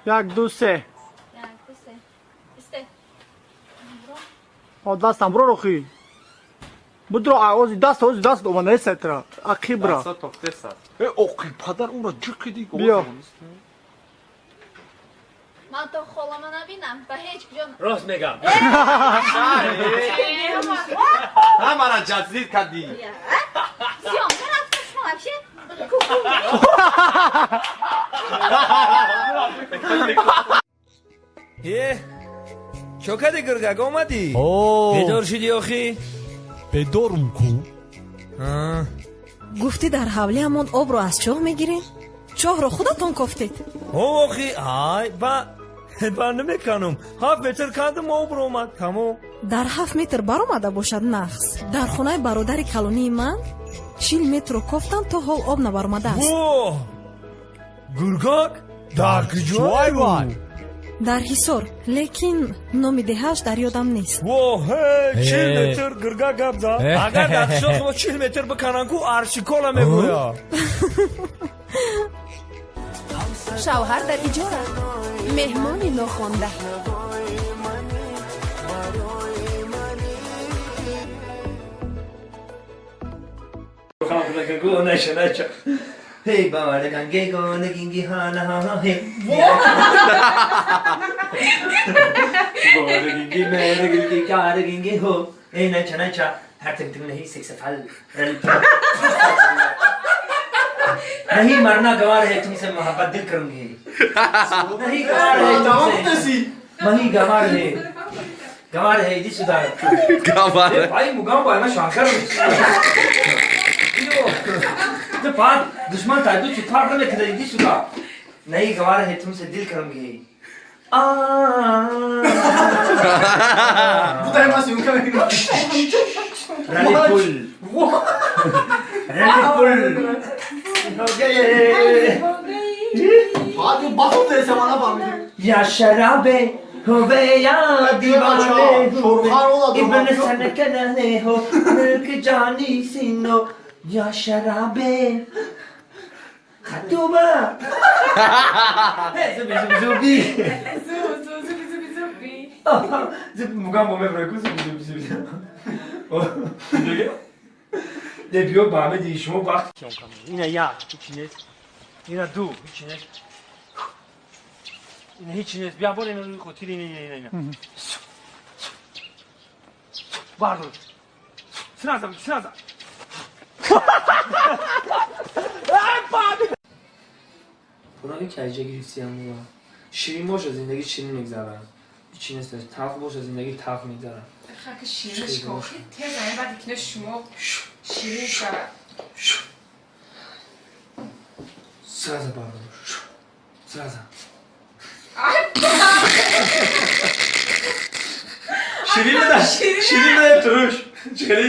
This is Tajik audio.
1 2 3. 1 2 3. Исте. О дастам бро рохи. Будро ози даст ози даст омада сетра. Ақибра. Даста тофтеса. Э оқи падар ура ҷиқиди. Биё. Ман то холама набинам, ба ҳеҷ ҷо. Рост мегам. Ҳамара ҷазид кардӣ. Съёмка рафта шумо вообще? Е, чо кади гургак омадӣ? Бедор шудӣ охӣ? Бедорум ку. Гуфтӣ дар ҳавлиамон обро аз чоҳ мегирем? Чоҳро худатон кофтед. Охи, ай, ба намеканум. 7 метр кандам об омад, тамом. Дар 7 метр баромада бошад нахс. Дар хонаи бародари калонии ман 40 метрро кофтам то ҳол об набаромадааст. Во! Гургак? Дар куҷой вай? Дар Ҳисор, лекин номи деҳааш дар ёдам нест. Во, ҳе, 40 метр гургак гап зад. Агар дар қишлоқи мо 40 метр бикананд ку аршикола мегӯяд. Шавҳар дар иҷора, меҳмони нохонда. Hey, baragange gonagingi hana hana hey. Baragingi meragingi karagingi ho. Hey nacha nacha. Har ting ting nahi six fal. नहीं मरना गवार है तुमसे मोहब्बत दिल करूंगी। नहीं गवार है तुमसे। नहीं गवार है। गवार है जी सुधार। गवार। भाई मुगाम भाई मैं शांकर हूँ। तो पाँच दुश्मन था तो चुप कर ले खरीदी सुधा। नहीं गवार है तुमसे दिल करूंगी। आ रानीपुल रानीपुल या शराबे होवे या दीवाने हो इब्न सनकने हो मिल्क जानी सिनो या शराबे खतुबा zubi zubi zubi zubi zubi zubi zubi mugambo mevraku zubi zubi zubi Дебио ба ҳамеди шумо вақт ина як ҳичи нест, ина ду ҳичи нест, ина ҳичи нест. Бия бор ина рӯи хотир ина ина ина бардор сразу сразу. Пураги кайҷа гирифтиам ширин боша зиндагӣ ширин мегзарад, ҳичи нест, талх боша зиндагӣ талх мегзарад. Хаки ширинаш кофи тез ай баъд кино шумо ширин шавад. Сразу бардор. Сразу. Ширин бада, ширин бада туруш. Чӣ хеле?